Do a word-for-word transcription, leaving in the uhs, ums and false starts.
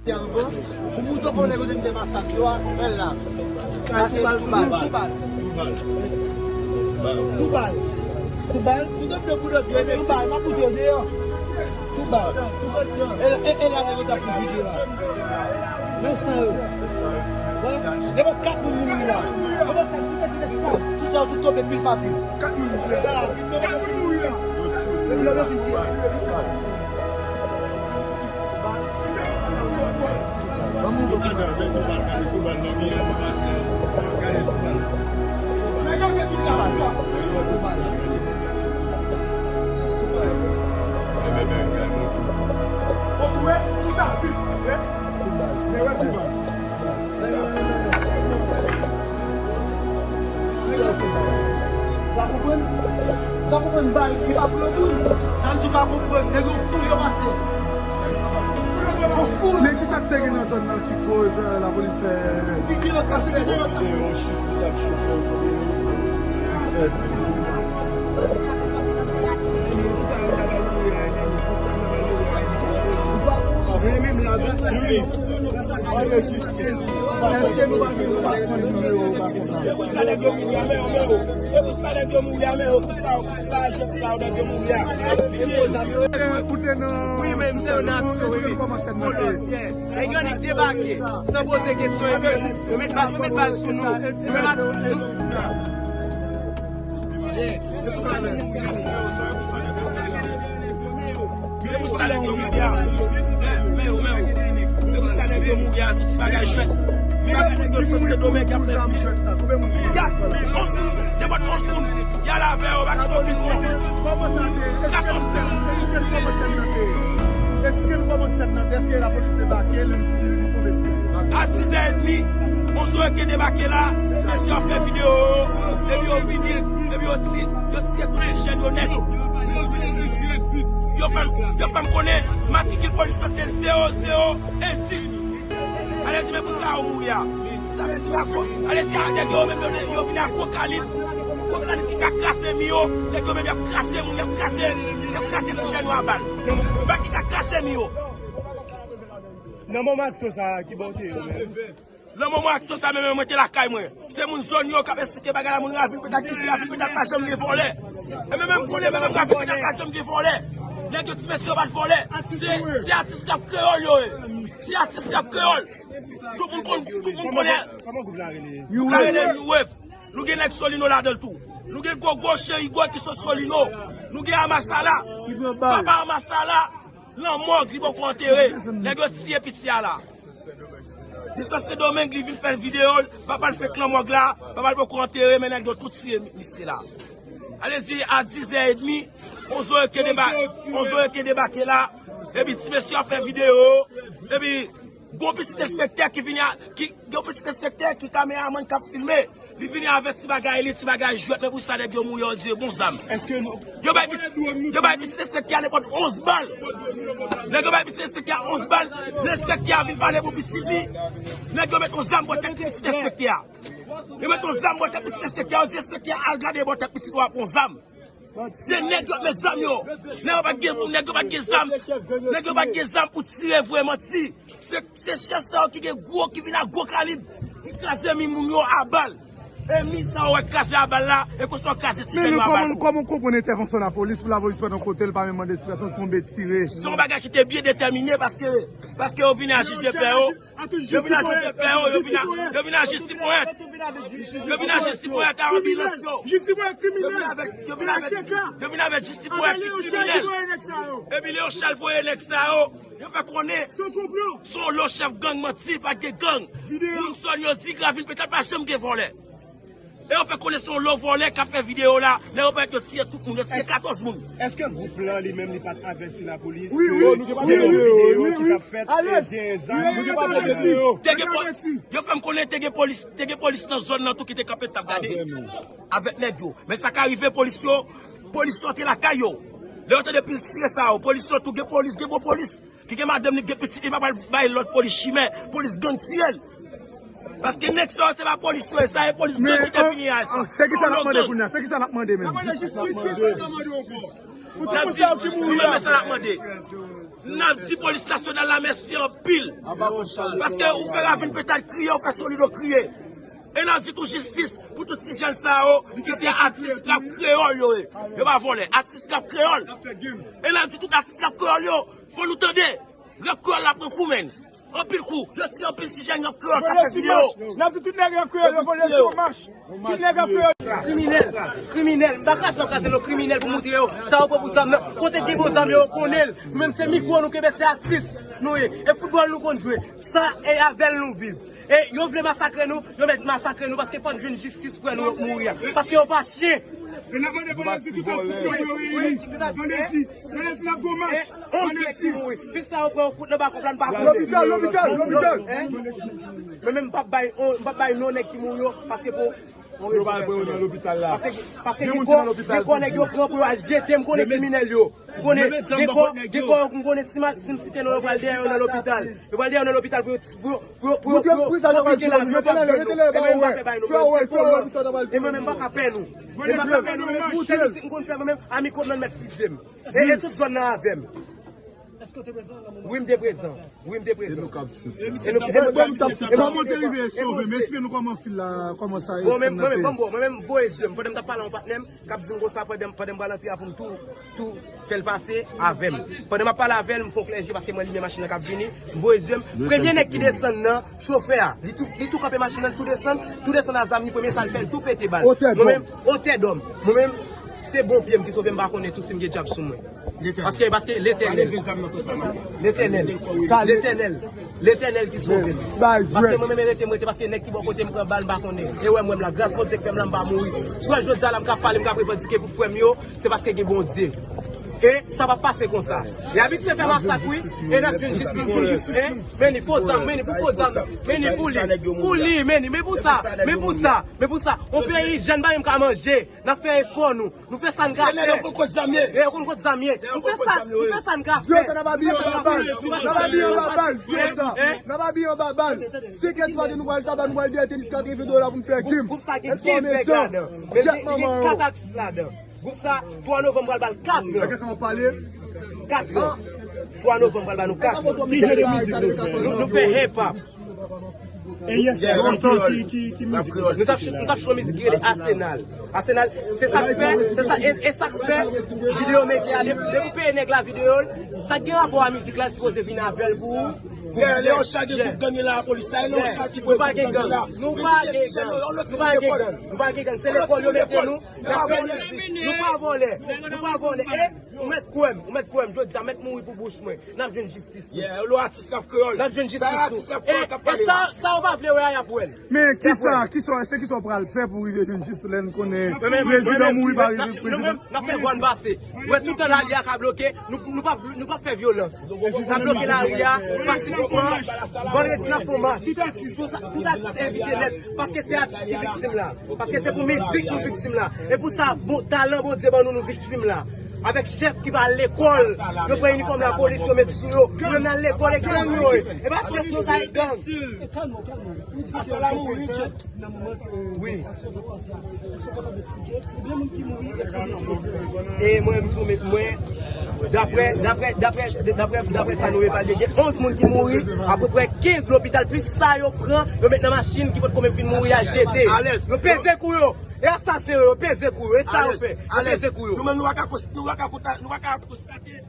Pou mouton konnen kote m te masak yo a, men la. Sa se tou bal, tou bal. Tou bal. Tou bal. Tou bal. Tou bal. M ap boute yo deyò. Tou bal. E, e, e la nèg yo t ap fouti la. Nan san yo. Wè. Nenpòt kat moun mouri la. Nenpòt kat moun mouri la. Sou sa yo tout tonbe pil pa pil. Kat moun mouri la. Kat moun mouri la. Epi yo vin tiye. Sa konprann? Sa konprann bal ki pa pran moun. Sa vle di w pa konprann. Nèg yo foul yo pase. Yo foul. Men kisa k te gen nan zòn nan ki koz, eh, lapolis fè? Pike yo pase, pike yo pase. Menm la, Èske nou pa gen espas pou nimewo ou pa kontan? E pou sa nèg yo mouri a, men yo, men yo. E pou sa nèg yo mouri a, men yo. Pou sa, pou sa, jèt sa yo nèg yo mouri a. Ou te nan... Wi, men se yon aksyon, wi. Kòman sèn nan te? Nèg yo annik debake, san poze kesyon, epi yo met bal, yo met bal sou nou. Yo met bal sou nou. E pou sa nèg yo mouri a. Men yo, men yo. E pou sa nèg yo mouri a, tout ti bagay jwèt. Ti bagay nèg yo sot se domèg y ap fè. Ya, onz moun, nenpòt onz moun. Y al avè yo, pa kite okenn moun. Kòman sa te? Èske l kòmanse nan te? Èske l kòmanse nan te? Èske lapolis debake, li tire, li tonbe tire? A sis è edmi, Bonzo Eke debake la, mesye yo fè videyo, epi yo vini, epi yo tiye, yo tiye tout ti jèn yo nèt. Yo fè m, yo fè m konnen matrikil polis lan se zewo zewo en dis. Ale di men pou sa yo mouri a. Sa vle di pa ko-, ale si a nèg yo menm yo, yo vini ak gwo kalib, gwo kalib ki ka kraze mi yo, nèg yo menm y ap kraze moun, y ap kraze, y ap kraze ti jèn yo a bal. Bal ki ka kraze mi yo. Nan moman aksyon sa a, ki bò w te ye ou menm? Nan moman aksyon sa a, menm mwen te lakay mwen. Se moun zòn yo k ap esplike bagay la, moun Ravin Petat ki di Ravin Petat pa janm gen vòlè. E menm, menm konnen, menm Ravin Petat pa janm gen vòlè. Nèg yo ti mesye yo pa t vòlè. Se, se atis k ap kreyòl yo ye. Se atis k ap kreyòl. Tout moun konn, tout moun konnen. Kòman gwoup la rele? Gwoup la rele New Wave. Nou gen nèg Solino ladan l tou. Nou gen gwo gwo Cheri Gwo ki sot Solino. Nou gen Amasala. Papa Amasala. Nan mòg, li poko antere. Nèg yo tiye piti a la. Li sot Sendomeng, li vin fè videyo l. Papa l fenk nan mòg la. Papa l poko antere, men nèg yo tout tiye misye la. Ale di a dis è edmi, Bonzo Eke deba-, Bonzo Eke debake la. Epi ti mesye ap fè videyo. Epi gon pitit enspektè ki vini a, ki, gon pitit enspektè ki kameramann k ap filme. Li vini avèk ti bagay li, ti bagay jwèt, men pou sa nèg yo mouri, yo di bon zam. Èske nou... Yo bay pitit, yo bay pitit enspektè a nenpòt onz bal. Nèg yo bay pitit enspektè a onz bal, enspektè a vin pale pou pitit li. Nèg yo met yon zam bò tèt pitit enspektè a. Yo met yon zam bò tèt pitit enspektè a, yo di enspektè a al gade bò tèt pitit ou a pran zam. Se nèg yo ap met zam yo. Nèg yo pa t gen, nèg yo pa t gen zam. Nèg yo pa t gen zam pou tire vre manti. Se, se chèf sa yo ki gen gwo, ki vin ak gwo kalib, ki kraze mi moun yo a bal. E mi sa yo wè kraze a bal la, e konsa yo kraze ti jèn yo a bal tou. Men nou, kòman, kòman w konprann entèvansyon lapolis pou lapolis pa nan kote l pa menm mande esplikasyonn, tonbe tire? Se yon bagay ki te byen detèmine paske, paske yo vin a jij de pè yo. Yo vin a jij de pè yo, yo vin a, yo vin a Jistipòyèt. Yo vin a Jistipòyèt a anbilans yo. Yo vin avèk, yo vin avèk, yo vin avèk Jistipòyèt ki kriminèl. Epi Leon Chal voye nèg sa yo. Yo fè konnen se yon lo chèf gang manti, pa t gen gang. Moun zòn yo di Ravin Petat pa janm gen vòlè. E yo fè konnen se yon lo vòlè k ap fè videyo la. Lè yo parèt, yo tiye tout moun, yo tiye katòz moun. Èske gwoup lan li menm li pa t avèti lapolis ke gen yon videyo ki t ap fèt e gen zam? Te gen po-, yo fè m konnen te gen polis, te gen polis nan zòn nan tou ki te kanpe t ap gade avèk nèg yo. Men sa ka rive polis yo, polis yo te lakay yo. Lè yo tande pil tire sa yo, polis yo tou gen polis, gen bon polis. Ki gen madanm li, gen pitit li, pa pral bay lòt polis chimè, polis gang tiye l. Paske nèg sa yo se pa polis yo ye, sa e polis gang ki te pini a sa. Se kisa n ap mande kounye a? Se kisa n ap mande menm? N ap di, nou menm, men sa n ap mande. N ap di polis nasyonal la mèsi anpil. Paske ou fè Ravin Petad kriye, ou fè Solido kriye. E n ap di tou jistis pou tout ti jèn sa yo ki se atis rap kreyòl yo ye. Yo pa vòlè, atis rap kreyòl. E n ap di tout atis rap kreyòl yo, fò nou tande. Rap kreyòl la pran kou, menn. Anpil kou. Yo tiye anpil ti jèn rap kreyòl k ap fè videyo. N ap di tout nèg rap kreyòl yo vòlè sou mach. Tout nèg ap kreyòl. Kriminèl, kriminèl, m pa kraze, m ap kraze non kriminèl pou montre yo sa yo pran pou zam nan. Kote gen bon zam yo, yo konnen l. Menm se mikwo nou kenbe, se atis nou ye. E foutbòl nou konn jwe. Sa e avè l nou viv. E yo vle masakre nou, yo mèt masakre nou paske fò n jwenn jistis frè nou yo k mouri a. Paske yo pa chen. E n ap mande pou n di tout atis yo reyini. Vandredi, vandredi n ap gwo mach. Vandredi. Plis sa yo pran yo fout nan bakòp la, n pa konnen. Lopital, lopital, lopital. Mwen menm m p ap bay, m p ap bay non nèg ki mouri yo, paske pou Yo pa al pran yo nan lopital la. Paske, paske gen kò, gen kò nèg yo pran pou yo al jete, m konnen kriminèl yo. M konnen, gen kò, gen kò yo, m konnen si ma, si m site non yo pral dèyè yo nan lopital. Yo pral dèyè yo nan lopital pou yo, pou yo, pou yo, pou yo, pou yo, pou yo, pou yo kite la, yo pral pran yo. E mwen menm m pa pè bay nou. E mwen menm m pa ka pè nou. E m pa ka pè nou, mwen menm pou sèl isit m konn fè mwen menm, Amiko m nan mèt fizye m. E, e tout zòn nan avè m. Wi, m te prezan. Wi, m te prezan. E nou k ap swiv. E nou, e nou, e nou k ap swiv. Kòman w te rive sove m? Esplike nou kòman fil la, kòman sa ye. Bon, mwen menm, mwen menm, bon, mwen menm, m voye zye m. Pandan m t ap pale a yon patnè m, k ap di m konsa, pandan, pandan m pral antre a pou m tou, tou fè l pase avè m. Pandan m ap pale avè l, m fè yon klè je paske m wè limyè machin nan k ap vini. M voye zye m. Premye nèg ki desann nan, chofè a. Li tou, li tou kanpe machin nan, li tou desann, tou desann a zam li, premye sa l fè, l tou pete bal. Mwen menm, otè dòm. Mwen menm, se bon pye m ki sove m, pa konnen tou si m gen djab sou mwen. Paske, paske Letènèl. Letènèl. Letènèl. Letènèl ki sove m. Paske mwen menm rete, m rete, paske nèg ki bò kote m pran bal, m pa konnen. E wè m, wè m la, gras Bondye k fè m la, m pa mouri. Si w wè jodi a la, m ka pale, m ka repandiye pou frè m yo, se paske gen Bondye. E sa p ap pase konsa. Y abitye fè masak, wi. E n ap jwenn jistis pou li. Hein? Meni fo zam, meni pou fo zam. Meni pou li. Pou li, meni. Men pou sa, men pou sa, men pou sa. On peyi jèn pa menm ka manje. N ap fè efò nou. Nou fè sa n ka fè. E nèg yo konn kot zam ye. E yo konn kot zam ye. Nou fè sa, nou fè sa n ka fè. Dye sa n ap abiye anba bal. N ap abiye anba bal. Dye sa. N ap abiye anba bal. Senk è di maten nou pral tabla, nou pral dèyè tenis kat rive do la pou n fè gim. Gwoup sa gen kenz nèg ladan. Men gen kat atis ladan. Gwoup sa, twa novanm pral ba l kat an. Kat an. Twa novanm pral ba nou kat an. Ki jan de mizik nou fè? Nou, nou fè hip hop. E yes, ki, ki, ki mizik? Nou t ap, nou t ap chante yon mizik ki rele Asenal. Asenal, se sa k fè, se sa, e, e sa k fè videyo mete a, depi, depi w peye nèg la videyo l, sa k gen rapò a mizik la, l sipoze vin avè l pou ou. Yeah, Leon Charles gen gwoup gang li la, lapolis la, e Leon Charles ki voye pou gang la. Nou pa gen gang. Nou pa gen gang. Nou pa gen gang. Nou pa gen gang. Se lekòl yo mete nou. N ap fè mizik. Nou pa vòlè. Nou pa vòlè. E, ou mèt kwè m. Ou mèt kwè m. Jodi a, mèt mouri pou bouch mwen. N ap jwenn jistis nou. Yeah, lo atis k ap kreyòl. N ap jwenn jistis nou. E, e sa, sa ou pa vle wè a, y ap wè l. Men kisa, kisa, se kisa w pral fè pou rive jwenn jistis lè n konnen prezidan mouri pa rive prezidan? N ap fè vwa n pase. Wè, tout tan lari a ka bloke, nou, nou p ap, nou p ap fè vyolans. N ap bloke lari a pasifikman. Vandredi n ap fè yon mach. Tout atis, tout atis envite nèt, paske se atis ki viktim la. Paske se pou mizik nou viktim la. E pou sa, bon, talan Bondye ban nou, nou viktim la. Avèk chèf ki pa al lekòl, yo pran inifòm lapolis, yo met sou yo. Yo menm nan lekòl, e gang yo ye. E pa chèf nou sa, e gang. Kalme w, kalme w. Ou di ke ou mouri nan moman, euh, aksyon sa pase a. Èske w kapab eksplike? Konbyen moun ki mouri e konbyen ki blese? E mwen, m di w, men mwen, daprè, daprè, daprè, daprè, daprè sa nou evalye, gen onz moun ki mouri, apeprè kenz lopital, plis sa yo pran, yo met nan machin ki potko menm fin mouri a jete. Yo peze kou yo. E asasen yo, yo peze kou yo. E sa yo fè. Yo peze kou yo. Nou menm, nou pa ka kons-, nou pa ka konta-, nou pa ka konstate.